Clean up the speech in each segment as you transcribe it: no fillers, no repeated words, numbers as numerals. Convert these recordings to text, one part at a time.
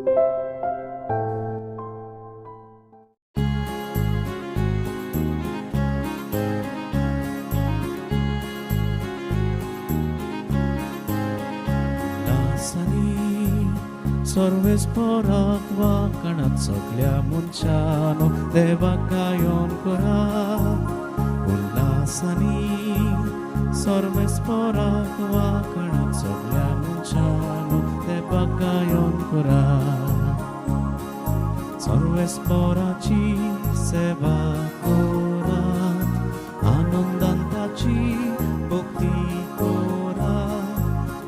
उल्हासांनी सर्वेस्पराक वांकणात सगल्या मनशानो देवाक गायोन करात. उल्हासांनी सर्वेस्पराक वांकणात सगल्या मनशानो देवाक गायोन करात. सर्वेस्पराची सेवा करात, आनंदान ताची भक्ती करात,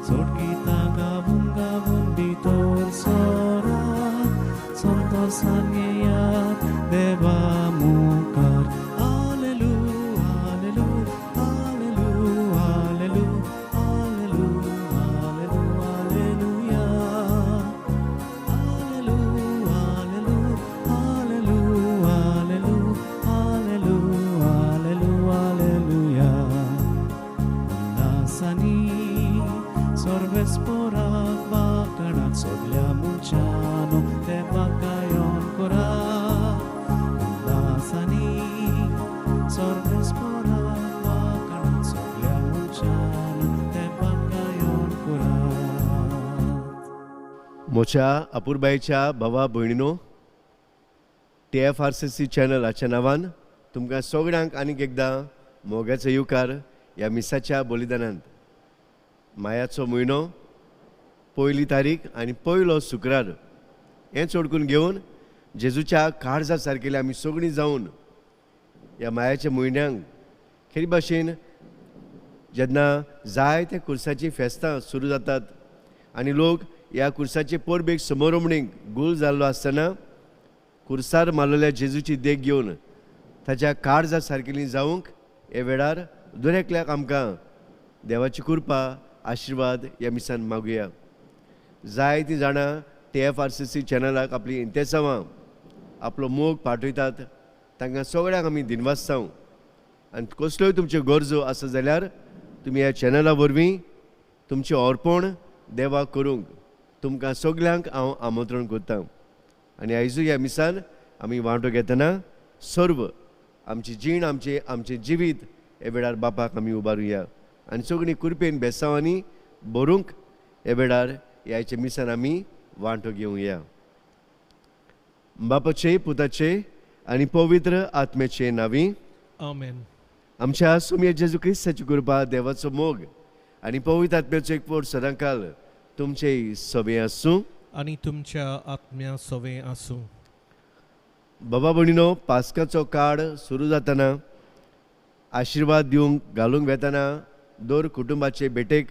सोडगितां गावून गावून भितर सरात, संतोसान येयात देवा मुखार. हालेलू हालेलू हालेलू हालेलू हालेलू हालेलू हालेलुया. हालेलू हालेलू हालेलू हालेलू हालेलू हालेलू हालेलुया. उल्हासांनी सर्वेस्पराक वांकणात सगल्या मनशानो देवाक गायोन करात. उल्हासांनी सर्वेस्पराक वांकणात सगल्या मनशानो देवाक गायोन करात. म्हज्या अपुरबायेच्या भावा भयणीनो, TFRCC channel हाच्या नांवान तुमकां सगळ्यांक आनीक एकदां मोगाचो येवकार ह्या मिसाच्या बलिदानांत. मायाचो म्हयनो, पयली तारीख आनी पयलो शुक्रार हें चोडकून घेवन जेजूच्या काळजा सारकेले आमी सगळीं जावन ह्या मायाच्या म्हयन्यांक खेरी भाशेन जेन्ना जायते कुर्साचीं फेस्तां सुरू जातात आनी लोक ह्या कुर्साचे परबेक समोरमणीक गुल जाल्लो आसतना कुर्सार मारलेल्या जेजूची देख घेवन ताच्या काळजा सारकेली जावंक हे वेळार दर एकल्याक आमकां देवाची कृपा आशिर्वाद ह्या मिसान मागुया. जायतीं जाणां TFRCC चॅनलाक आपली इंतेसांवां आपलो मोग पाठयतात, तांकां सगळ्यांक आमी दिनवासता. आनी कसल्योय तुमच्यो गरजो आसा जाल्यार तुमी ह्या चॅनला वरवीं तुमचें अर्पण देवाक करूंक तुमकां सगल्यांक हांव आमंत्रण करतां. आनी आयजूय ह्या मिसान आमी वांटो घेतना सर्व आमची जीण आमचें आमचें जिवीत हे वेळार बापाक आमी उबारुया आनी सगळीं कृपेन बेसांवांनी भरूंक हे वेळार ह्या मिसान आमी वांटो घेवया. बापाचे, पुताचे आनी पवित्र आत्म्याचे नांवी आमेन. आमच्या सुमये जेजू क्रिस्ताची कृपा, देवाचो मोग आनी पवित्र आत्म्याचो एकवट सदांकाल तुमचेय सवे आसूं आनी तुमच्या आत्म्या सवे आसूं. बाबा भयणीनो, पास्काचो काळ सुरू जातना आशिर्वाद दिवंक घालूंक वेतना दर कुटुंबाचे भेटेक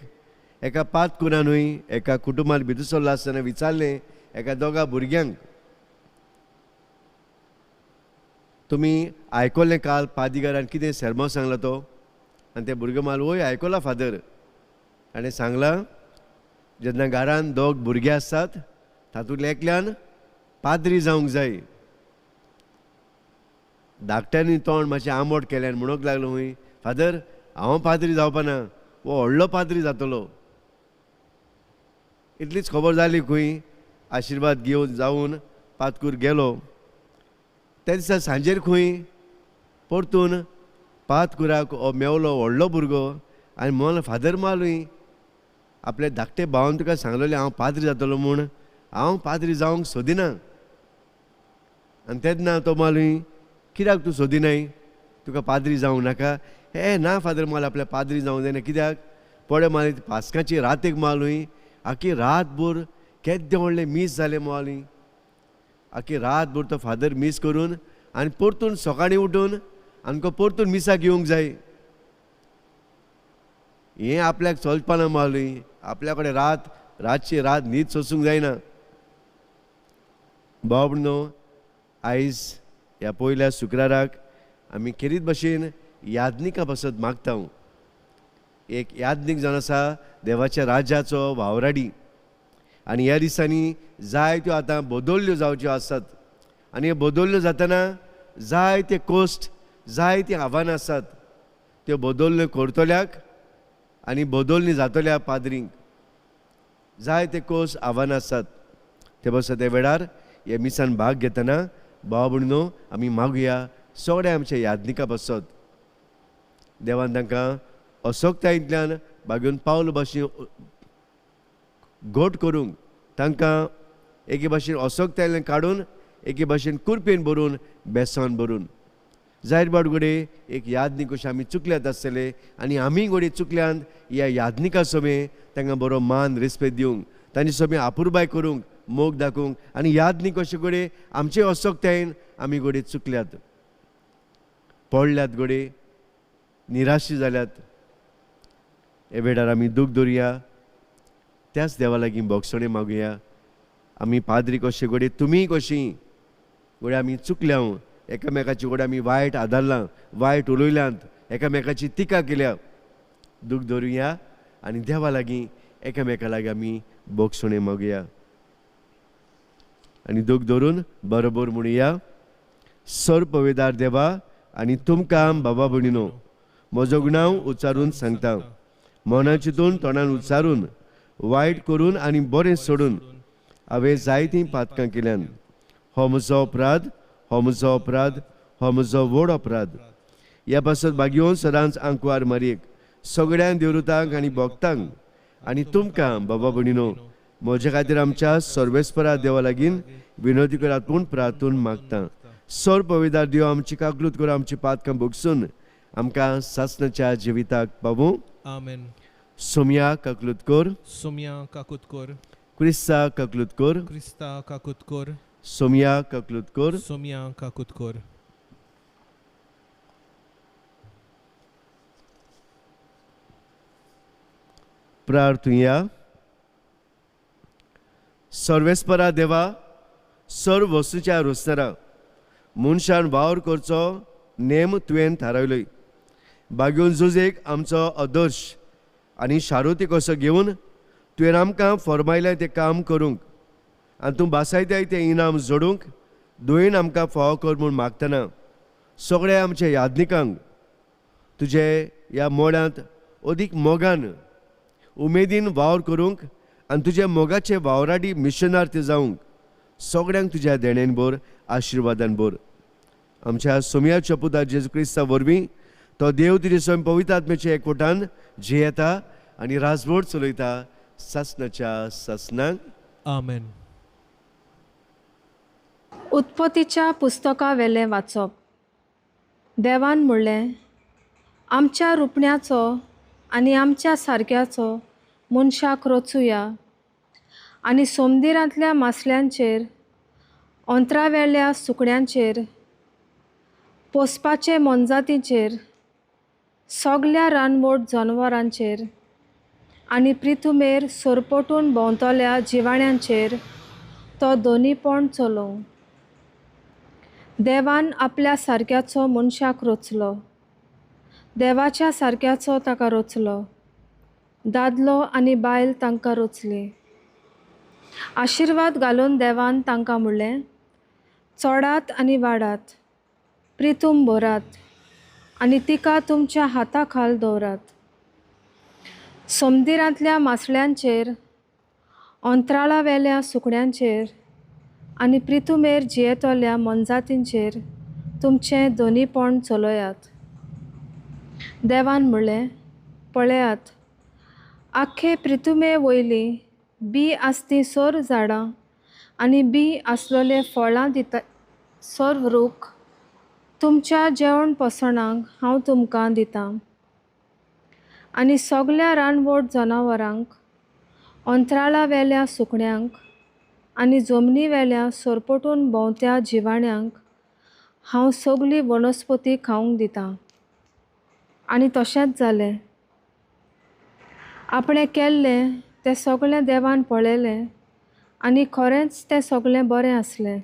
एका पात कुरानूय एका कुटुंबान भितर सरलो आसतना विचारलें एका दोगा भुरग्यांक, तुमी आयकलें काल पादिगारान कितें सेर्मांव सांगला तो? आनी ते भुरगे माल वय आयकला फादर. ताणें सांगलां जेन्ना घरान दोग भुरगे आसतात तातूंतल्या एकल्यान पाद्री जावंक जाय. धाकट्यांनी तोंड मातशें आंबट केलें आनी म्हणूंक लागलो खंय, फादर हांव पाद्री जावपाना, हो व्हडलो पाद्री जातलो. इतलीच खबर जाली खंय आशिर्वाद घेवन जावन पातकूर गेलो. त्या दिसा सांजेर खंय परतून पातकुराक हो मेवलो व्हडलो भुरगो आनी म्हणलो, फादर मालूय आपल्या धाकटे भावान तुका सांगलेलें हांव पाद्री जातलो म्हूण, हांव पाद्री जावंक सोदिना. आनी तेन्ना तो मालूय, कित्याक तूं सोदिनाय, तुका पाद्री जावंक नाका? हे ना फादर, माल आपल्या पाद्री जावंक जायना. कित्याक? पळय माल पास्काची रातीक मालूय आखी रातभर केद्दें व्हडलें मीस जालें मालूय, आखी रातभर तो फादर मीस करून आनी परतून सकाळीं उठून आमकां परतून मिसाक येवंक जाय. हें आपल्याक चलपाना मालूय, आपल्या कडेन रात रातची रात न्हीद सोसूंक जायना. भाव भयणीनो, आयज ह्या पयल्या शुक्राराक आमी खेरीत भशेन याज्ञिका पासत मागता. एक याज्ञीक जावन आसा देवाच्या राज्याचो वावराडी आनी ह्या दिसांनी जायत्यो आतां बदल्ल्यो जावच्यो आसात आनी ह्यो बदल्ल्यो जातना जायते कोश्ट जायतीं आव्हानां आसात. त्यो बदल्ल्यो करतल्याक आनी बदलणी जातल्या पाद्रींक जायते कोश आव्हानां आसात. ते पासत त्या वेळार ह्या मिसान भाग घेतना भाव भयणीनो आमी मागुया सगळ्या आमच्या यादनिका पासत देवान तांकां असोक्तायेंतल्यान बागेवन पावल भाशेन घट करूंक, तांकां एके भाशेन असोक्तायेंतल्यान काडून एके भाशेन कुरपेन भरून बेसन भरून जायत बाड घडये एक यादनीक कशें आमी चुकल्यात आसतले आनी आमी घडये चुकल्यान ह्या यादनिका समें तांकां बरो मान रेस्पेद दिवंक, तांचे समें आपुरबाय करूंक, मोग दाखोवंक आनी यादनीक कशें घडये आमचे असोक्तायेन आमी घडये चुकल्यात, पडल्यात, घडये निराशी जाल्यात. हे वेळार आमी दूख दवरुया, त्याच देवा लागीं भोगसणें मागुया. आमी पाद्री कशें घडये तुमीय कशीं घडये आमी चुकल्या, एकामेकाची घडये आमी वायट आदारलां, वायट उलयल्यांत, एकामेकाची टिका केल्या. दूख दवरुया आनी देवा लागीं एकामेका लागीं आमी भोगसणें मागुया आनी दूख दवरून बरोबर म्हणुया. सर्व देवा आनी तुमकां बाबा भयणीनो म्हजो गुणांव उच्चारून सांगता, मना चिंतून तोंडान उच्चारून वायट करून आनी बरें सोडून हांवें जायतीं पातकां केल्यान. हो म्हजो अपराध, हो म्हजो अपराध, हो म्हजो व्हड अपराध. ह्या पासत बागयोवन सदांच आंकवार मारयेक सगळ्यांक देवरुतांक आनी भक्तांक आनी तुमकां बाबा भयणीनो म्हज्या खातीर आमच्या सर्वेस्परा देवा लागीं विनोदी करात पूण प्रार्थून मागता. सर्व पविदार देव आमची काकलूत करून आमची पातकां भोगसून आमकां सासणाच्या जिविताक पावूं. आमेन. सोमया काकलूत कर, सोमया काकूत कर, क्रिस्ता काकलूत कर, क्रिस्ता काकूत कर, सोमया काकलूत कर. सोमया काकूत कर. प्रार्थुया. सर्वेस्परा देवा, सर्व वस्तूच्या रोसणारा मनशान वावर करचो नेम तुवें थारायलोय. बागेवन जुजेक आमचो आदर्श आनी शारुती कसो घेवन तुवें आमकां फॉर्मायलें तें काम करूंक आनी तूं बासायताय तें इनाम जोडूंक दुयेन आमकां फावो कर म्हूण मागतना सगळ्या आमच्या यादनिकांक तुजे ह्या मोड्यांत अदीक मोगान उमेदीन वावर करूंक आनी तुज्या मोगाचे वावराडी मिशनार्थी जावंक सगळ्यांक तुज्या देणेन भर, आशिर्वादान भर. आमच्या सोमयाच्या पुता जेजू क्रिस्ता वरवीं तो देव तुजे स्वयं पवित्र आत्म्याच्या एकवटान जियेता आनी राजवट चलयता सासणाच्या सासणाक. आमेन. उत्पत्तीच्या पुस्तका वेलें वाचप. देवान म्हणलें, आमच्या रुपण्याचो आनी आमच्या सारक्याचो मनशाक रचुया आनी सोमदिरांतल्या मासल्यांचेर, अंतरावेल्या सुकण्यांचेर, पोसपाचे मोनजातीचेर, सगल्या रानवट जनावरांचेर आनी प्रिथुमेर सोरपोटून भोंवतल्या जिवाण्यांचेर तो दोनीपण चलोवं. देवान आपल्या सारक्याचो मनशाक रचलो, देवाच्या सारक्याचो ताका रचलो, दादलो आनी बायल तांकां रचली. आशिर्वाद घालून देवान तांकां म्हणलें, चोडात आनी वाडात, प्रितूम भरात आनी तिका तुमच्या हाता खाल दवरात. सोमदिरांतल्या मासळ्यांचेर, अंत्राळावेल्या सुकण्यांचेर आनी प्रितुमेर जियेतल्या मोनजातींचेर तुमचें दोनीपण चलयात. देवान म्हणलें, पळयात, आख्खे प्रितुमे वयली बी आसती सोर झाडां आनी बी आसलेले फळां दिता सोर रूख तुमच्या जेवण पसणाक हांव तुमकां दितां. आनी सगल्या रानवट जनावरांक, अंत्राळावेल्या सुकण्यांक आनी जमनीवेल्या सोरपोटून भोंवत्या जिवाण्यांक हांव सगली वनस्पती खावंक दितां. आनी तशेंच जालें. आपणें केल्लें तें सगळें देवान पळयलें आनी खरेंच तें सगळें बरें आसलें.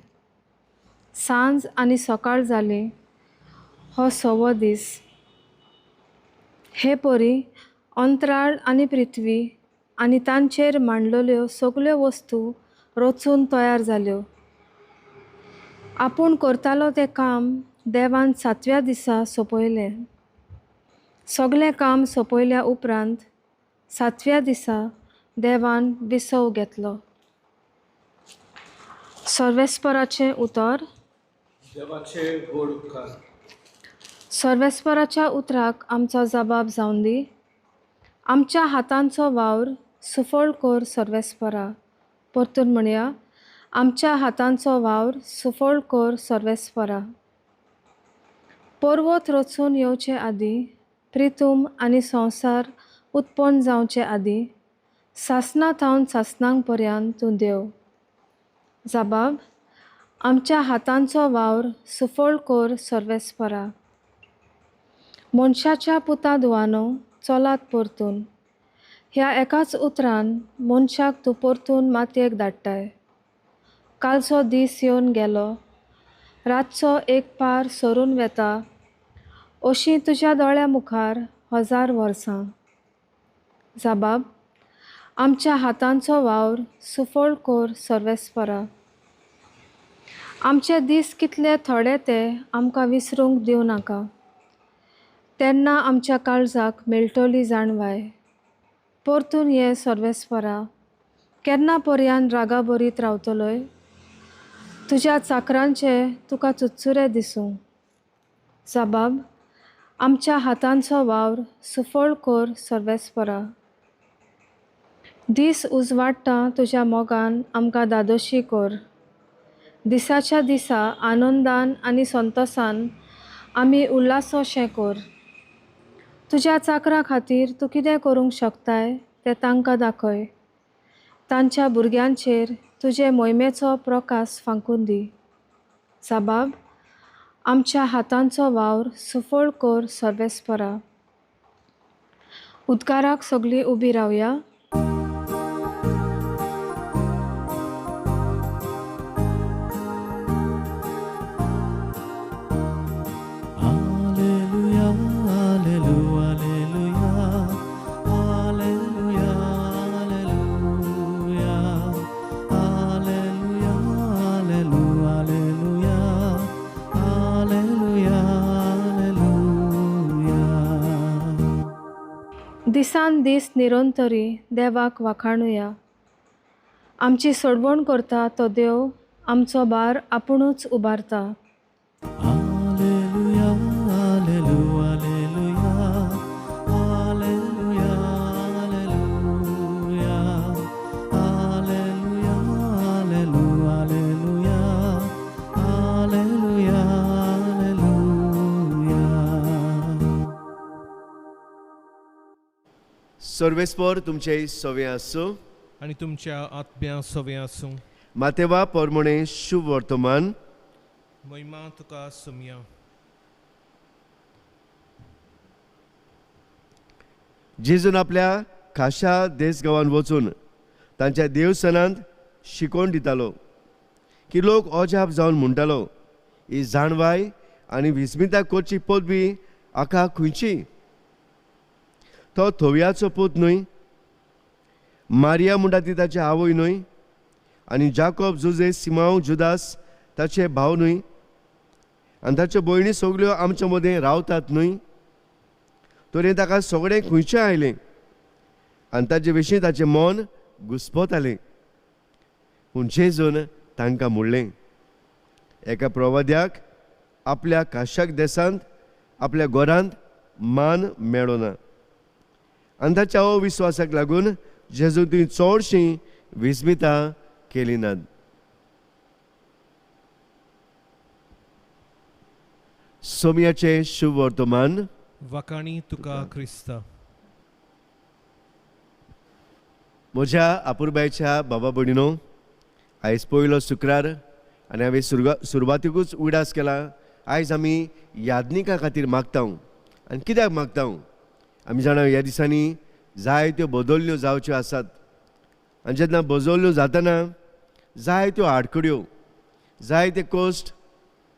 सांज आनी सकाळ जाली, हो सवो दीस. हे परी अंत्राळ आनी पृथ्वी आनी तांचेर मांडलेल्यो सगल्यो वस्तू रचून तयार जाल्यो. आपूण करतालो तें काम देवान सातव्या दिसा सोंपयलें. सगळें काम सोंपयल्या उपरांत सातव्या दिसा देवान विसव घेतलो. सर्वेस्पराचें उतर. देवाचे व्हड उपकार. सर्वेस्पराच्या उतराक आमचो जबाब जावन दी. आमच्या हातांचो वावर सुफळ कर सर्वेस्परा. परतून म्हणया, आमच्या हातांचो वावर सुफळ कर सर्वेस्परा. पर्वत रचून येवचे आदीं, प्रितूम आनी संवसार उत्पन्न जावचे आदीं, सासना थावन सासनांक पर्यंत तूं देव. जबाब, आमच्या हातांचो वावर सुफळ कर सर्वेस्परा. मनशाच्या पुता दुवानो चलात परतून. ह्या एकाच उतरान मनशाक तूं परतून मातयेक धाडटाय. कालचो दीस येवन गेलो, रातचो एक पार सरून वेता, अशीं तुज्या दोळ्या मुखार 1000 वर्सां. जबाब, आमच्या हातांचो वावर सुफळ कर सर्वेस्परा. आमचे दीस कितले थोडे ते आमकां विसरूंक दिवं नाका, तेन्ना आमच्या काळजाक मेळटली जाणवाय. परतून ये सर्वेस्परा, केन्ना पर्यान रागा बरीत रावतलोय? तुज्या चाकरांचे तुका चुचुरे दिसूं. जबाब, आमच्या हातांचो वावर सुफळ कर सर्वेस्परा. दीस उजवाडटा तुज्या मोगान आमकां दादोशी कर. दिसाच्या दिसा आनंदान आनी संतोसान आमी उल्लासोशें कर. तुज्या चाकरां खातीर तूं कितें करूंक शकताय तें तांकां दाखय. तांच्या भुरग्यांचेर तुजे मोहिमेचो प्रकाश फांकून दी. जबाब, आमच्या हातांचो वावर सुफळ कर सर्वेस्परा. उदकाराक सगळीं उबी रावया. Alleluia, alleluia, alleluia, alleluia, alleluia, alleluia, alleluia, alleluia. दिसान दीस निरंतरी देवाक वाखाणुया. आमची सोडवण करता तो देव आमचो भार आपुणूच उबारता. Alleluia, alleluia, alleluia, alleluia, alleluia, alleluia, alleluia, alleluia, alleluia. सर्वेस्पर तुमचे सवे आसूं आनी तुमच्या आत्म्या सवे आसूं. मातेवा पोरमोणे शुभ वर्तमान. महिमा तुका सुमया. जेजून आपल्या खाशा देसगांवान वचून तांच्या देवसनांत शिकोवन दितालो की लोक अजाप जावन म्हणटालो, ही जाणवाय आनी विस्मिता करची पदवी आका खंयची? तो थोवयाचो पूत न्हय, मारिया म्हणटा ती ताची आवय न्हय, आनी जाकोब, जुजे, सिमांव, जुदास ताचे भाव न्हय, आनी ताच्यो भयणी सगल्यो आमच्या मदें रावतात न्हय? तरी ताका सगळें खंयचें आयलें आनी ताचे विशीं ताचें मन घुस्पतालें. पूण जेजून तांकां म्हणलें, एका प्रवाद्याक आपल्या काशाक देसांत आपल्या घरांत मान मेळना. आनी ताच्या अविस्वासाक लागून जेजून ती चडशीं विस्मितां केली नात. सोमयाचें शुभ वर्तमान. वाखाणी तुका क्रिस्ता. म्हज्या आपुरबायच्या बाबा भयणीनो, आयज पयलो शुक्रार आनी हांवें सुरवातीकूच उगडास केला, आयज आमी यादनिका खातीर मागता. आनी कित्याक मागता? आमी जाणा ह्या दिसांनी जायत्यो बदलण्यो जावच्यो आसात आनी जेन्ना बदलण्यो जातना जायत्यो आडखड्यो, जायते कश्ट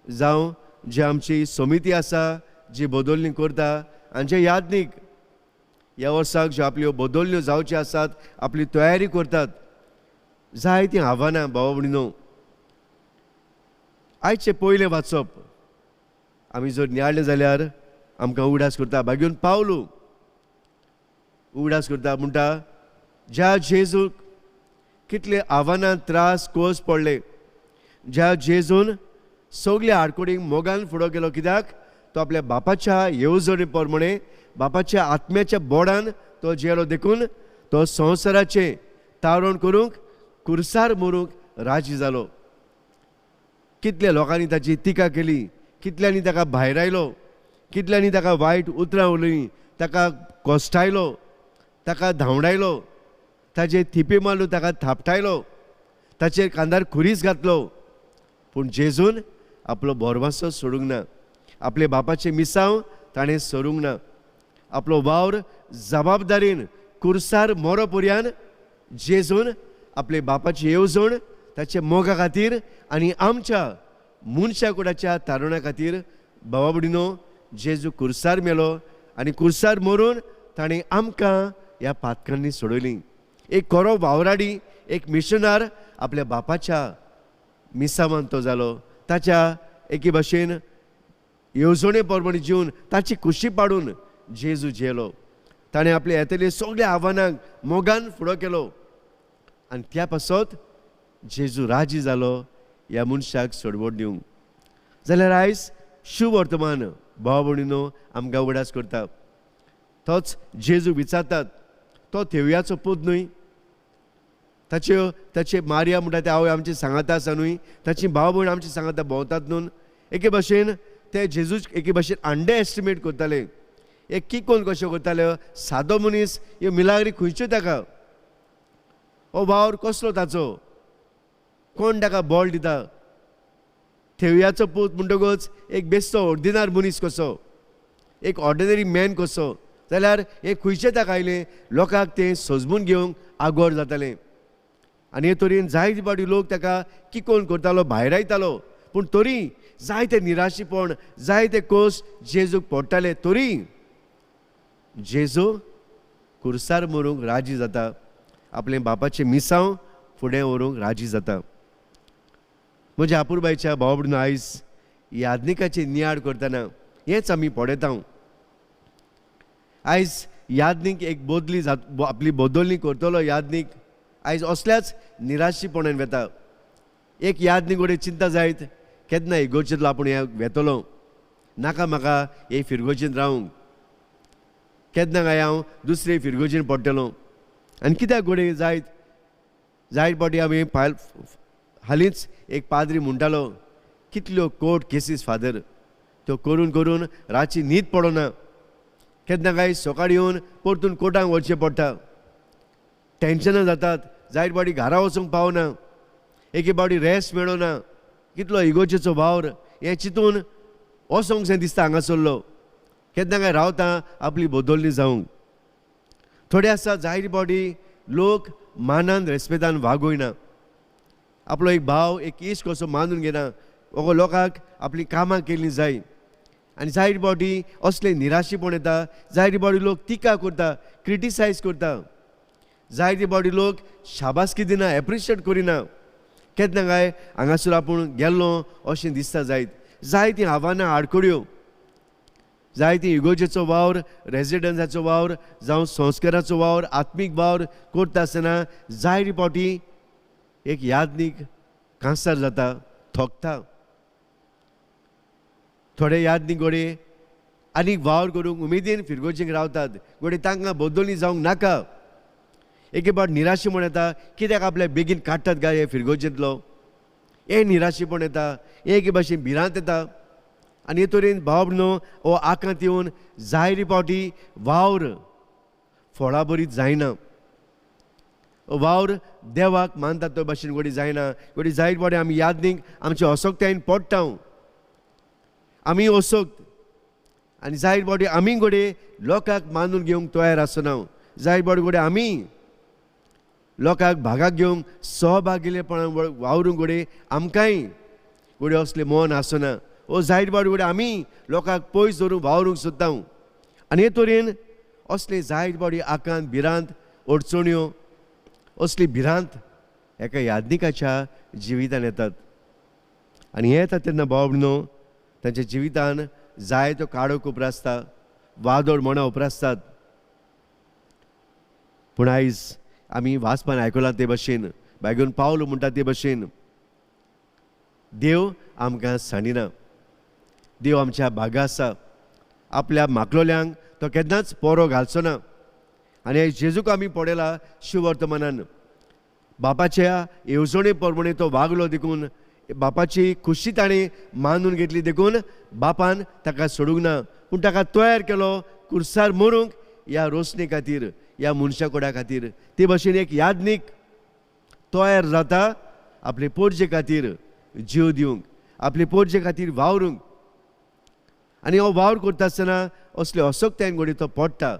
जावं जी आमची समिती आसा जी बदलणी करता आनी जे यादनीक ह्या वर्साक ज्यो आपल्यो बदलण्यो जावच्यो आसात आपली तयारी करतात, जायतीं आव्हानां भाव भयणीनो. आयचें पयलें वाचप आमी जर नियाळ्ळें जाल्यार आमकां उगडास करता बागेवन पावलो उगडास करता म्हणटा, ज्या जेजूक कितले आव्हानां, त्रास, कोस पडले, ज्या जेजून सगल्या आडकोडींक मोगान फुडो गेलो, कित्याक तो आपल्या बापाच्या येवजणे प्रमाणे बापाच्या आत्म्याच्या बोडान तो जेलो, देखून तो संवसाराचें तारण करूंक कुर्सार मरूंक राजी जालो। कितल्या लोकांनी ताची टिका केली, कितल्यांनी ताका भायरायलो, कितल्यांनी ताका वायट उतरां उलयलीं, ताका कोस्टायलो, ताका धांवडायलो, ताचे थिपे मारलो, ताका थापटायलो, ताचेर कांदार खुरीस घातलो। पूण जेजून आपलो बोरवासो सोडूंक ना, आपले बापाचें मिसांव ताणें सोडूंक ना, आपलो वावर जबाबदारीन कुर्सार मोरो पर्यान जेजून आपले बापाची येवजण ताचे मोगा खातीर आनी आमच्या मनशा कुडाच्या तारुण्या खातीर बाबा भयणीनो जेजू कुर्सार मेलो आनी कुर्सार मरून ताणें आमकां ह्या पातकांनी सोडयली। एक खरो वावराडी, एक मिशनार आपल्या बापाच्या मिसावान तो जालो, ताच्या एके भाशेन येवजणे प्रमाणे जिवन ताची खुशी पाडून जेजू जेलो। ताणें आपले येतले सगल्या आव्हानांक मोगान फुडो केलो आनी त्या पासत जेजू राजी जालो ह्या मनशाक सोडवण दिवंक। जाल्यार आयज शुभ वर्तमान भाव भयणीनो आमकां उगडास करता। तोच जेजू विचारतात, तो थेवयाचो पूत न्हय, ताच्यो ताचे मारिया म्हणटा ते आवय आमची सांगाता आसा न्हय, ताची भाव भयण आमची सांगाता भोंवतात न्हू। एके भाशेन ते जेजूच एके भाशेन अंडर एस्टिमेट करताले, एक किकोन कशें करताले, सादो मनीस ह्यो मिलाग्री खंयच्यो ताका, हो वावर कसलो ताचो, कोण ताका बळ दिता। थेवयाचो पूत म्हणटकूच एक बेस्तो ऑर्डिनार मनीस कसो, एक ऑर्डिनरी मॅन कसो, जाल्यार हें खंयचें ताका आयलें, लोकांक तें सजमून घेवंक आगोर जातालें। आनी हे तरेन जायते फावटी लोक ताका किकोन करतालो, भायरायतालो, पूण तरी जायते निराशीपण, जायते कोस जेजूक पडटाले, तरी जेजू कुर्सार मरूंक राजी जाता, आपले बापाचें मिसांव फुडें व्हरूंक राजी जाता। म्हज्या आपुरबायच्या भाव भयणीनो आयज यादनिकाची नियाळ करतना हेंच आमी पळयता। आयज यादनीक एक बदली जात, आपली बदलणी करतलो यादनीक आयज असल्याच निराशीपणान वेता। एक यादनीक कडेन चिंता जायत केन्ना इगोर्जेंतलो आपूण ह्या वेतलो, नाका म्हाका हे फिरगोजेंत रावंक, केन्ना काय हांव दुसरे फिरगोजेन पडटलो। आनी कित्याक घडये जायत जायत फावटी आमी फायल हालींच एक पाद्री म्हणटालो, कितल्यो कोर्ट केसीस फादर त्यो करून करून रातची न्हीद पडना, केन्ना काय सकाळीं येवन परतून कोर्टांक वचचें पडटा, टेंशनां जातात, जायत फावटी घरा वचूंक पावना, एके फावटी रेस्ट मेळना, कितलो इगोर्जेचो वावर हें चिंतून वचोंकशें दिसता हांगासरलो, केन्ना काय रावता आपली बदलणी जावंक। थोडे आसा जायते फावटी लोक मानान रेस्पेदान वागयना, आपलो एक भाव एक इश्ट कसो मानून घेना, वो लोकांक आपलीं कामां केल्लीं जाय। आनी जायते फावटी असले निराशीपण येता, जायते फावटी लोक टिका करता, क्रिटिसायज करता, जायते फावटी लोक शाबासकी दिना, एप्रिशिएट करिना, केन्ना काय हांगासर आपूण गेल्लो अशें दिसता जायत। जायतीं आव्हानां आडखळ्यो, जायतीं इगोर्जेचो वावर, रेजिडन्साचो वावर, जावं संस्काराचो वावर, आत्मीक वावर करता आसतना जायते फावटी एक यादनीक कांसार जाता, थकता। थोडे यादनीक घडये आनीक वावर करूंक उमेदीन फिरगोर्जेक रावतात, घडये तांकां बदलणी जावंक नाका, एके फावट निराशेपण येता, कित्याक आपल्या बेगीन काडटात काय हे फिरगोर्जेंतलो, हे निराशेपण येता, हे एके भाशेन भिरांत येता। आनी हे तरेन भाव भयणीनो हो आकांत येवन जायते फावटी वावर फळाबरीत जायना, वावर देवाक मानतात तो भाशेन घडये जायना। घडये जायते फावटी आमी यादनीक आमचे असक्तायेन पडटा, आमी असक्त आनी जायते फावटी आमी घडये लोकांक मानून घेवंक तयार आसना, जायते फावटी घडये आमी लोकांक भागाक घेवंक सहभागिलेपणान वावरूंक घडये आमकांय घडये असलें मन आसना, ओ जायते फावटी घडये आमी लोकांक पयस दवरूंक वावरूंक सोदता। आनी हे तरेन असले जायते फावटी आकांत, भिरांत, अडचण्यो, असली भिरांत एका यादनिकाच्या जिवितान येतात। आनी हें येता तेन्ना भाव भयणीनो तांच्या जिवितान जायतो काळोख उप्रासता, वादळ मनां उप्रासतात। पूण आयज आमी वाचपान आयकलां ते भाशेन, बायगून पावलो म्हणटा ते भाशेन देव आमकां सांडिना, देव आमच्या भागा आसा. आपल्या मागलोल्यांक तो केन्नाच पोरो घालचो ना. आनी जेजूक आमी पळयला शिवर्तमानान बापाच्या येवजणे प्रमाणे तो वागलो देखून बापाची खुशी ताणें मानून घेतली, देखून बापान ताका सोडूंक ना, पूण ताका तयार केलो कुर्सार मरूंक ह्या रोसणे खातीर, ह्या मनशा कोडा खातीर. ते भशेन एक याज्ञीक तयार जाता आपले पोरजे खातीर जीव दिवंक, आपले पोरजे खातीर वावरूंक. आनी हो वावर करता आसतना असले असक्तायेन घडये तो पडटा,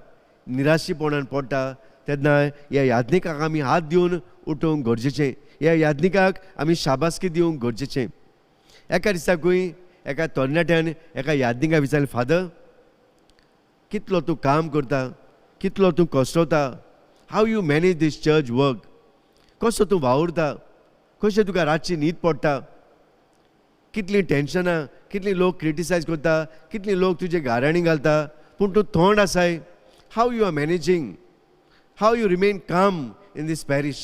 निराशीपणान पडटा. तेन्ना ह्या याज्ञिकाक आमी हात दिवन उठोवंक गरजेचें, ह्या याज्ञिकाक आमी शाबासकी दिवंक गरजेचें. एका दिसाकूय एका तरणाट्यान एका याज्ञिकाक विचारलें, फादर कितलो तूं काम करता, कितलो तूं कश्टवता, how you manage this church work, कसो तूं वावुरता, कशें तुका रातची न्हीद पडटा, कितलीं टेन्शनां, कितलीं लोक क्रिटिसायज करता, कितलीं लोक तुजे गाराणी घालता, पूण तूं थंड आसाय, how you are managing, how you remain calm in this parish.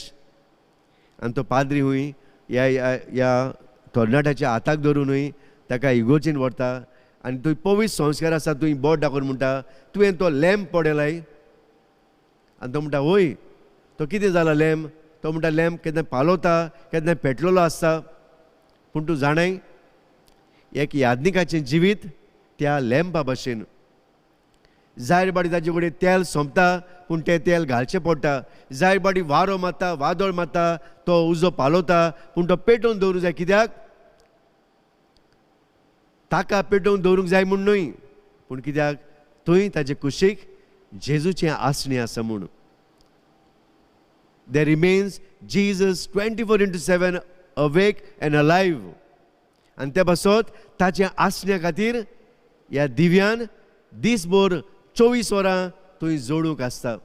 आनी तो पाद्री हुंय ह्या ह्या तरणाट्याच्या हाताक धरुनूय ताका इगोर्जेन व्हरता आनी थंय पवित्र संस्कार आसा, तुवें बोट दाखोवन म्हणटा तुवें तो लॅम्प पडयलाय. आनी तो म्हणटा वय, तो कितें जाला लॅम्प? तो म्हणटा लॅम्प केन्ना पालवता केन्ना पेटलेलो आसता, पूण तूं जाणाय एक याज्ञिकाचें जिवीत त्या लॅम्पा भशेन. जायर बाडी ताजे कडेन तेल सोंपता पूण तें तेल घालचें पडटा, जायर बाडी वारो मारता वादळ मारता तो उजो पालवता पूण तो पेटोवन दवरूंक जाय. कित्याक? ताका पेटोवन दवरूंक जाय म्हूण न्हय, पूण कित्याक थंय ताजे कुशीक जेजूचें आसणें आसा म्हूण. There remains Jesus 24/7 awake and alive. आनी ते पासत ताच्या आसण्या खातीर ह्या दिव्यान दीसभर 24 वरां थंय जोडूंक आसता.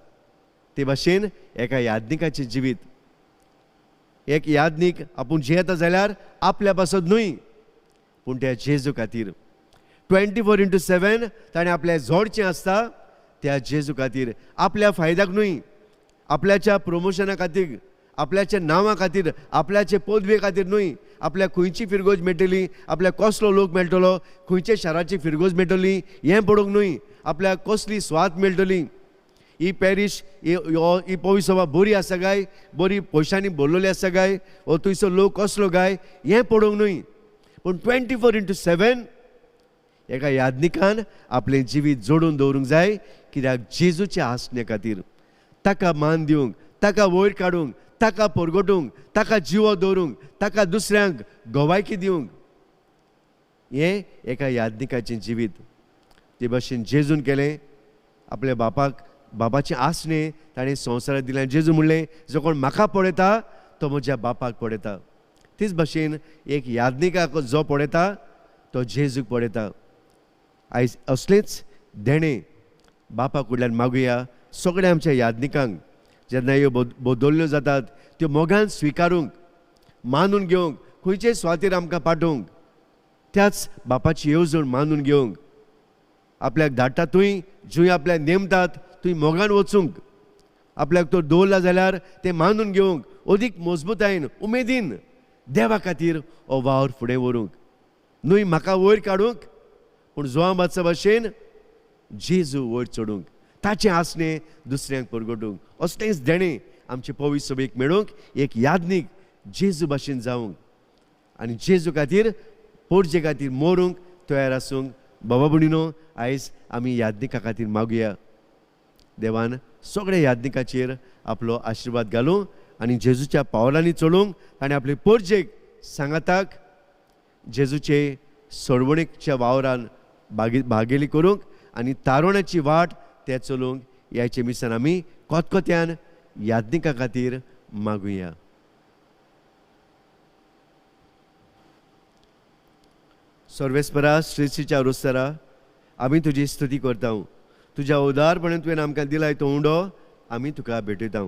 ते भाशेन एका याज्ञिकाचें जिवीत, एक याज्ञीक आपूण जियेता जाल्यार आपल्या पासत न्हय पूण त्या जेजू खातीर 24/7 ताणें आपल्या जोडचें आसता त्या जेजू खातीर, आपल्या फायद्याक न्हय, आपल्याच्या प्रमोशना खातीर, आपल्याच्या नांवा खातीर, आपल्याचे पदवे खातीर न्हय, आपल्याक खंयची फिरगोज मेळटली, आपल्याक कसलो लोक मेळटलो, खंयच्या शाराची फिरगोज मेळटली हें पळोवंक न्हय, आपल्याक कसली स्वाद मेळटली, ही पॅरीश ही पवी सभा बरी आसा काय, बरी पयशांनी भरलेली आसा काय, वो थंयसर लोक कसलो काय हें पळोवंक न्हय, पूण 24/7 एका याज्ञिकान आपलें जिवीत जोडून दवरूंक जाय. कित्याक? जेजूच्या आसणे खातीर, ताका मान दिवंक, ताका वयर काडूंक, ताका परगटूंक, ताका जिवो दवरूंक, ताका दुसऱ्यांक गवायकी दिवंक, हें एका याज्ञिकाचें जिवीत. ते भाशेन जेजून केलें, आपल्या बापाक बापाचें आसणें ताणें संवसाराक दिलें. जेजू म्हणलें जो कोण म्हाका पळयता तो म्हज्या बापाक पळयता. तेच भाशेन एक याज्ञिकाक जो पळयता तो जेजूक पळयता. आयज असलेंच देणें बापा कडल्यान मागुया सगळ्या आमच्या याज्ञिकांक, जेन्ना ह्यो बदल्ल्यो जातात त्यो मोगान स्विकारूंक, मानून घेवंक, खंयचे सुवातेर आमकां पाठोवंक, त्याच बापाची येवजण मानून घेवंक, आपल्याक धाडटा थंय जंय आपल्याक नेमतात थंय मोगान वचूंक, आपल्याक तो दवरला जाल्यार तें मानून घेवंक, अदीक मजबूतायेन उमेदीन देवा खातीर हो वावर फुडें व्हरूंक, न्हय म्हाका वयर काडूंक पूण जुवांबाचा भाशेन जेजू वयर चडूंक, ताचें आसणें दुसऱ्यांक परगटूंक. असलेंच देणें आमचे पवित्र सभेक मेळूंक, एक याज्ञीक जेजू भाशेन जावंक आनी जेजू खातीर पोरजे खातीर मरूंक तयार आसूंक. बाबा भयणीनो, आयज आमी याज्ञिका खातीर मागुया. देवान सगळ्या याज्ञिकाचेर आपलो आशिर्वाद घालूं आनी जेजूच्या पावलांनी चलूंक आनी आपले पोरजेक सांगाताक जेजूचे सोडवणेच्या वावरान भागेली करूंक आनी तारुण्याची वाट ते चलूंक ह्याचे मिसान आमी कोतकोत्यान याज्ञिका खातीर मागुया. सर्वेस्परा श्रीच्या रोस्तरा, आमी तुजी स्तुती करता. तुज्या उदारपणान तुवें आमकां दिलाय तो उंडो आमी तुका भेटयता.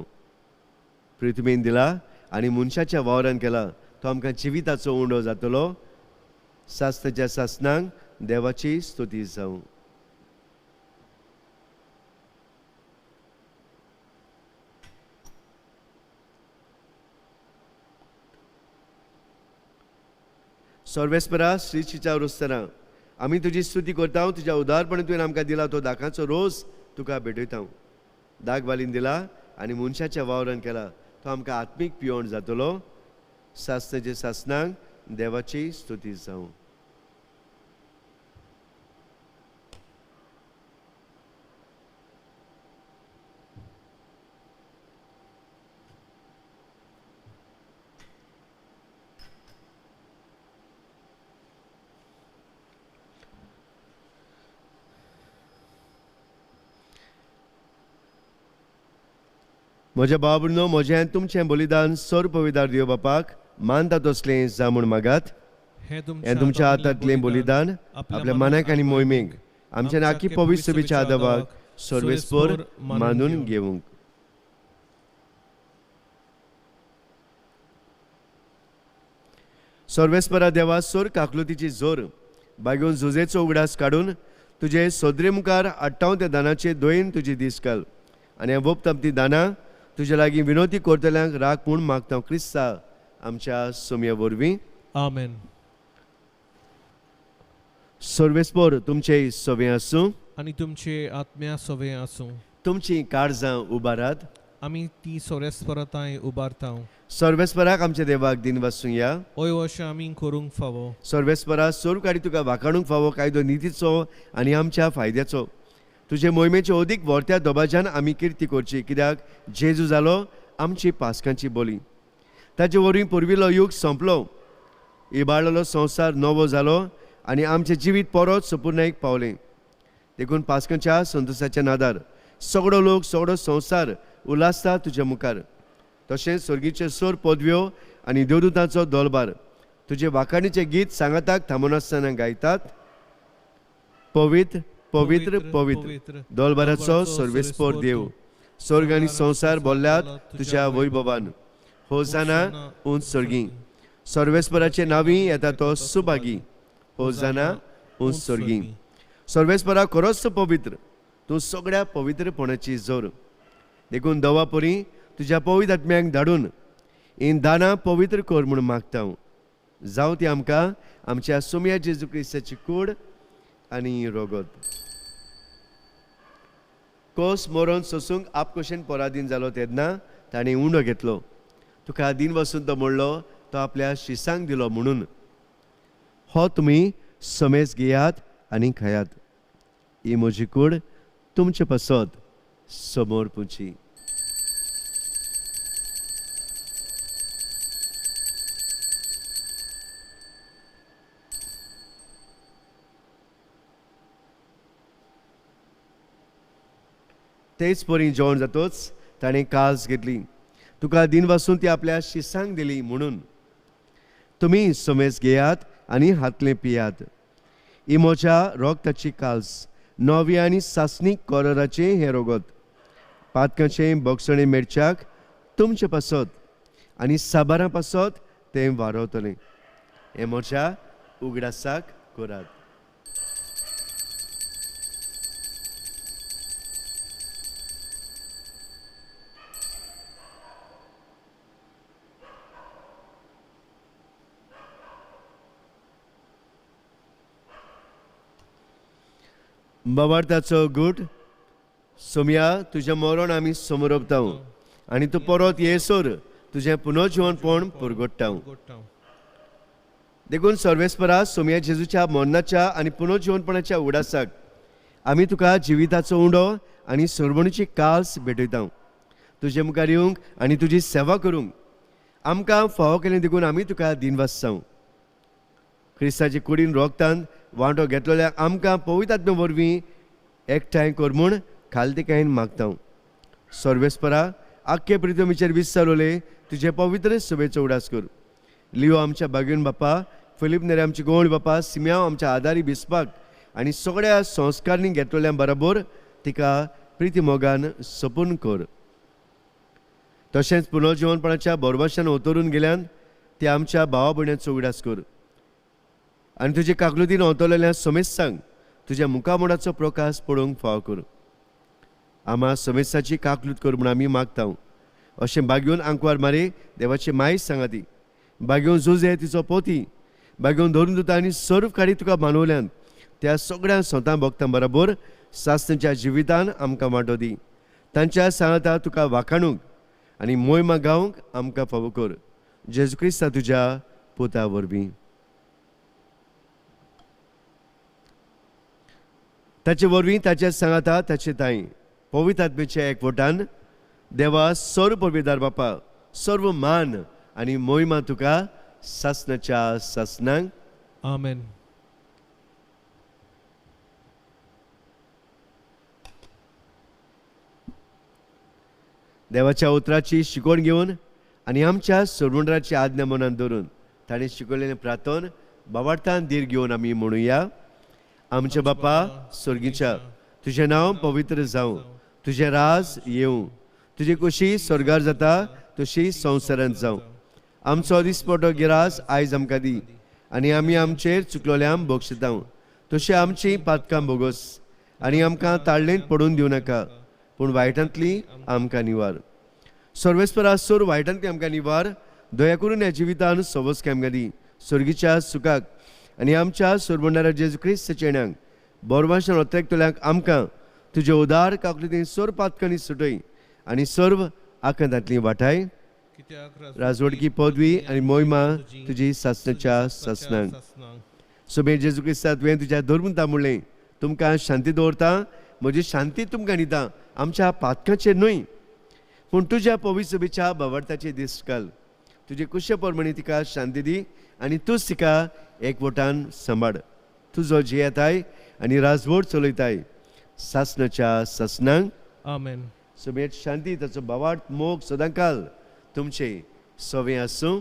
पृथ्वीन दिला आनी मनशाच्या वावरान केला तो आमकां जिविताचो उंडो जातलो. सासणाच्या सासणांक देवाची स्तुती जावं. सर्वेस्परा श्रीचीच्या रोस्तना आमी तुजी स्तुती करता. तुज्या उदारपणे तुवें आमकां दिला तो दाकाचो रोस तुका भेटयता. दाग बालीन दिला आनी मनशाच्या वावरान केला तो आमकां आत्मीक पियोण जातलो. सासनाचे सासनाक देवाची स्तुती जावं. म्हज्या भाव भयणींनो, म्हजें आनी तुमचें बलिदान सर्व पविदार देव बापाक मानता तसलें जावं म्हूण मागात. हें हें तुमच्या हातांतलें बलिदान आपल्या मनाक आनी मोहिमेक आमच्या नाकी पवित्र सभेच्या आदावाक सर्वेस्पर मानून घेवंक. सर्वेस्परा देवा, सोर काकलुतीची जोर बागेवन जुजेचो उगडास काडून तुजे सोदरे मुखार आट्टाव त्या दानाचे दोयेन तुजी दीस घाल आनी ह्या वोपताप ती दानां तुजे लागीं विनोती करतल्यांक राख म्हूण मागता क्रिस्ता आमच्या सोमया वरवीं. आमेन. सर्वेस्पर तुमचे सवे आसूं आनी तुमचे आत्म्या सवे आसूं. तुमची काळजां उबारात. आमी ती सोरेस्परताय उबारता. सर्वेस्पराक आमच्या देवाक दिन वासूया. ओय अशें आमी करूंक फावो. सर्वेस्परा सोर काडी तुका वाखाणूंक फावो कायदो नितीचो आनी आमच्या फायद्याचो. तुजे मोहिमेचे अदीक व्हरत्या दबाज्यान आमी किर्ती करची, कित्याक जेजू जालो आमची पासकांची बोली. ताचे वरवीं पुर्विल्लो युग सोंपलो, इबाडलेलो संवसार नवो जालो आनी आमचें जिवीत परत सपुर्णायेक पावलें. देखून पासकांच्या संतोशाच्या नादार सगळो लोक सगळो संवसार उल्हासता तुज्या मुखार. तशेंच सर्गीचे सोर पदव्यो आनी देवदूतांचो दोलबार तुजे वाखाणीचें गीत सांगाताक थांबनासतना गायतात. पवित्र पवित्र पवित्र दोलबाराचो सर्वेस्पर देव, स्वर्ग आनी संवसार बोल्ल्यात तुज्या वैभवान. होजाना उंच सर्गी. सर्वेस्पराचे नावी येता तो सुभागी. होजाना उंच सर्गी. सर्वेस्परा खरोच पवित्र, तूं सगळ्या पवित्रपणाची जोर. देखून दवा परी तुज्या पवित्र आत्म्यांक धाडून हीं दानां पवित्र कर म्हूण मागता हांव. जावं ती आमकां आमच्या सोमया जेजू क्रिस्ताची कूड आनी रोगत. कोस मरोन सोसूंक आपकोशेन पराधीन जालो तेन्ना ताणें उंडो घेतलो. तुका दिन वसून तो म्हणलो तो आपल्या शिसांक दिलो म्हणून. हो तुमी समेज घेयात आनी खायात. ही म्हजी कूड तुमचे पासत समोर पुची. तेच परी जेवण जातोच ताणें कास घेतली. तुका दिन वासून ती आपल्या शिसांक दिली म्हणून. तुमी समेज घेयात आनी हातलें पियात. ही म्हज्या रोगताची काल्स, नवी आनी सासणीक कोरराचें हें रोगत. पातकाचें बोगसणें मेळच्याक तुमचे पासत आनी साबारां पासत तें वारवतलें. हें म्हज्या उगडासाक करात. बाबार्थाचो गूट सोमया तुजें मरण आमी समोरपता आनी तूं परत येसर तुजें पुनर्जिवनपण पुरगोडटा. देखून सर्वेस्परा सोमया जेजूच्या मरणाच्या आनी पुनर्जिवनपणाच्या उडासाक आमी तुका जिविताचो उंडो आनी सरवणीची काल्स भेटयता. तुजे मुखार येवंक आनी तुजी सेवा करूंक आमकां फावो केलें देखून आमी तुका दिनवासता. क्रिस्ताचे कुडीन रोगतान वांटो घेतलेल्या आमकां पवित्र आत्म्या वरवीं एकठांय कर म्हूण खालतीकायेन मागता. सर्वेस्परा आख्खे प्रितमीचेर विसरवले तुजे पवित्र सभेचो उडास कर. लियो आमच्या बागेवन बापा, फिलीप नेरे आमचे गोवण बापा, सिम्याव आमच्या आदारी बिस्पाक आनी सगळ्या संस्कारणी घेतलेल्या बरोबर तिका प्रिती मोगान सपून कर. तशेंच पुनर्जिवनपणाच्या बोरवाशान ओतरून गेल्यान ते आमच्या भावा भयणांचो उगडास कर आनी तुजे काकलुतीन ओतरलेल्या समेस्तांक तुज्या मुखामोडाचो प्रकाश पळोवंक फावो कर. आमा समेस्ताची काकलूत कर म्हूण आमी मागता. अशें बागेवन आंकवार मारे देवाची मायस सांगाती, बागेवन जुजे तिचो पोती, बागोवन धरून दिता आनी सर्व काडी तुका मानवल्यान त्या सगळ्या स्वता भक्तां बरोबर सासणाच्या जिवितान आमकां वांटो दी. तांच्या सांगाता तुका वाखाणूंक आनी मोयमा गावंक आमकां फावो कर, जेजू क्रिस्ता तुज्या पुता वरवीं. ताचे वरवीं, ताच्या सांगाता, ताचे ताई पवित्र आत्म्याच्या एकवटान देवा सर्व पविदार बापा सर्व मान आनी मोहिमा तुका सासणाच्या सासणांक. आमेन. देवाच्या उतराची शिकवण घेवन आनी आमच्या सोडवणदाराची आज्ञा मनान धरून ताणें शिकवलेलें प्रार्थन बाबार्थान धीर घेवन आमी म्हणुया. आमच्या बापा स्वर्गीच्या, तुजें नांव पवित्र जावं, तुजें राज येवं, तुजी कुशी स्वर्गार जाता तशी संवसारांत जावं. आमचो दिसपटो गिरास आयज आमकां दी आनी आमी आमचेर चुकलोल्यांक बक्षितां तशी आमची पातकां भोगोस आनी आमकां ताळ्ळेंत पडून दिवं नाका, पूण वायटांतली आमकां निवार. सर्वेस्परा सोर वायटांतली आमकां निवार, दया करून ह्या जिवितान सवस आमकां दी स्वर्गीच्या सुखाक आनी आमच्या सोरबंडारा जेजू क्रिस्त चेण्यांक बोरवाशान ओत्रेकतल्यांक आमकां तुजे उदार काकलुतीन सोर पातकांनी सुटय आनी सर्व आकांतांतली वाटाय. राजवडकी पदवी आनी मोहिमा तुजी सासणाच्या सासणांक. सोबे जेजू क्रिस्ता तुवें तुज्या धर्मुता म्हणलें, तुमकां शांती दवरता, म्हजी शांती तुमकां दिता, आमच्या पातकाचेर न्हय पूण तुज्या पवित्र सभेच्या बावडताचे दीस घाल. तुजे कुशे प्रमाणे तिका शांती दी आनी तूंच तिका एकवटान सांबाळ. तुजो जियेताय आनी राजवट चलयताय सासणाच्या सासणांक. आमेन. समेत शांती, ताचो बावाट मोग सदांकाल तुमचे सवे आसूं,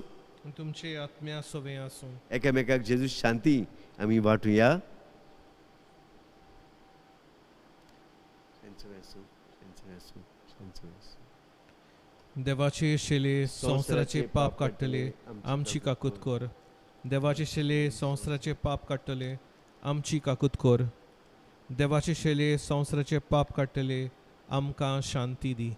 तुमचे आत्म्या सवे आसूं. एकामेकाक जेजू शांती आमी वांटुया. देवाचे शेले संवसाराचे पाप काडटले, आमची काकूत कर. देवाचे शेले संवसाराचे पाप काडटले, आमची काकूत कर. देवाचे शेले संवसाराचे पाप काडटले, आमकां शांती दी.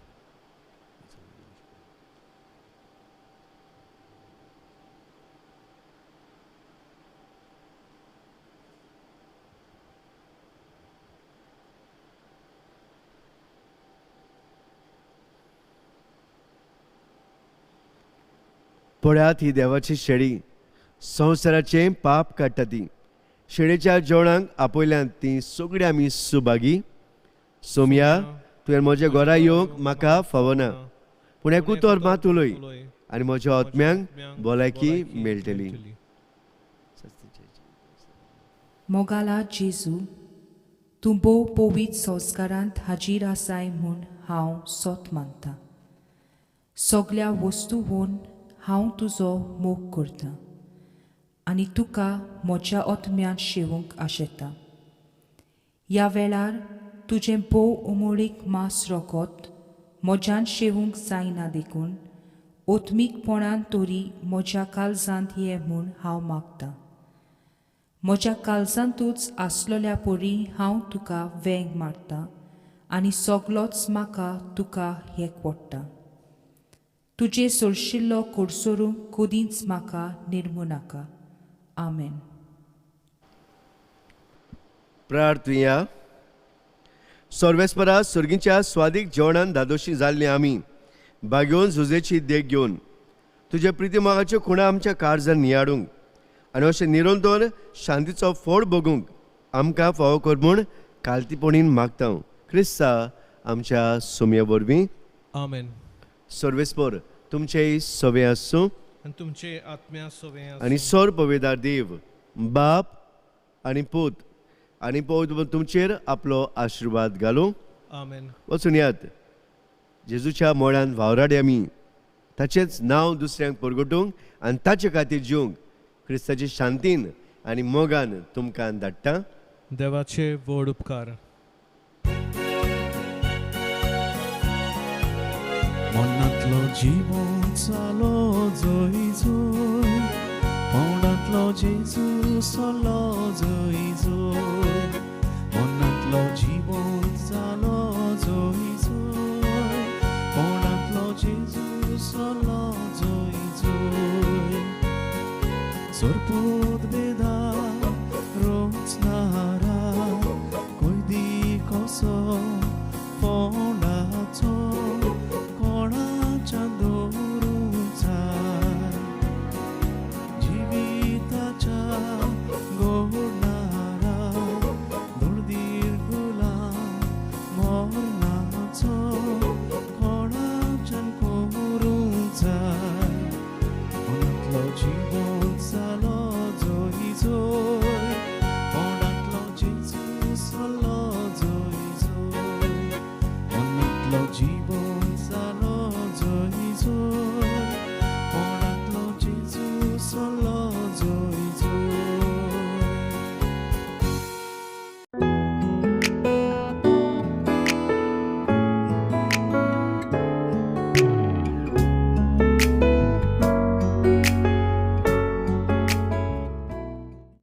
पळयात ही देवाची शेळी संवसाराचें पाप काडटा ती. शेळेच्या जेवणाक आपयल्यान ती सगळीं आमी सुभागी. सोमया, तुवें म्हज्या घरा येवंक म्हाका फावना, पूण एक उतर मात उलय आनी म्हज्या आत्म्यांक भलायकी मेळटली. मोगाला जेजू, तूं भोव पवित्र संस्कारांत हाजीर आसाय म्हूण हांव सोत मानता. सगल्या वस्तूवन हांव तुजो मोग करतां आनी तुका म्हज्या आत्म्यांत शेवूंक आशेता. ह्या वेळार तुजें भोव उमळीक मास रोगत म्हज्यान शेवूंक जायना देखून ओत्मीकपणान तरी म्हज्या काळजांत ये म्हूण हांव मागतां. म्हज्या काळजांतूच आसलोल्या परी हांव तुका वेंग मारता आनी सगलोच म्हाका तुका एक पडटा. तुजे सोरशिल्लो कोडसोरूंक कदींच म्हाका निर्मू नाका. आमेन. प्रार्थुया. सर्वेस्परा स्वर्गीच्या स्वादीक जेवणान धादोशी जाल्ली आमी बागेवन जुजेची देख घेवन तुज्या प्रितीमोगाच्यो खुणा आमच्या काळजान नियाडूंक आनी अशें निरंतर शांतीचो फोड भोगूंक आमकां फावो कर म्हूण कालतीपणीन मागता क्रिस्ता आमच्या सोमया वरवीं. आमेन. सर्वेस्पर तुमचेय सवे आसूं आनी तुमचे आत्म्या सवे आसूं. आनी सर पवेदार देव बाप आनी पूत आनी पवित्र तुमचेर आपलो आशिर्वाद घालूं. आमेन. वचून यात जेजूच्या मोळ्यान वावराडे आमी ताचेंच नांव दुसऱ्यांक परगटूंक आनी ताचे खातीर जिवंक क्रिस्ताचे शांतीन आनी मोगान तुमकां धाडटा. देवाचे व्हड उपकार. मनांतलो जीवन चालो जोय जोय, पोंडांतलो जेजू सोलो जोय जोय. मनांतलो जीवन चालो जोय जोय, पोंडांतलो जेजू सोलो जोय जोय. सोरपोत बेदा रोचनारा कोयदी कसो फोंडाचो कोणाच्या दवरूंचा जिविताच्या गोडनारा दुर्दीर गुलाम मरणाचो कोणाच्यान करूंक जाय मनांतलो जीवन.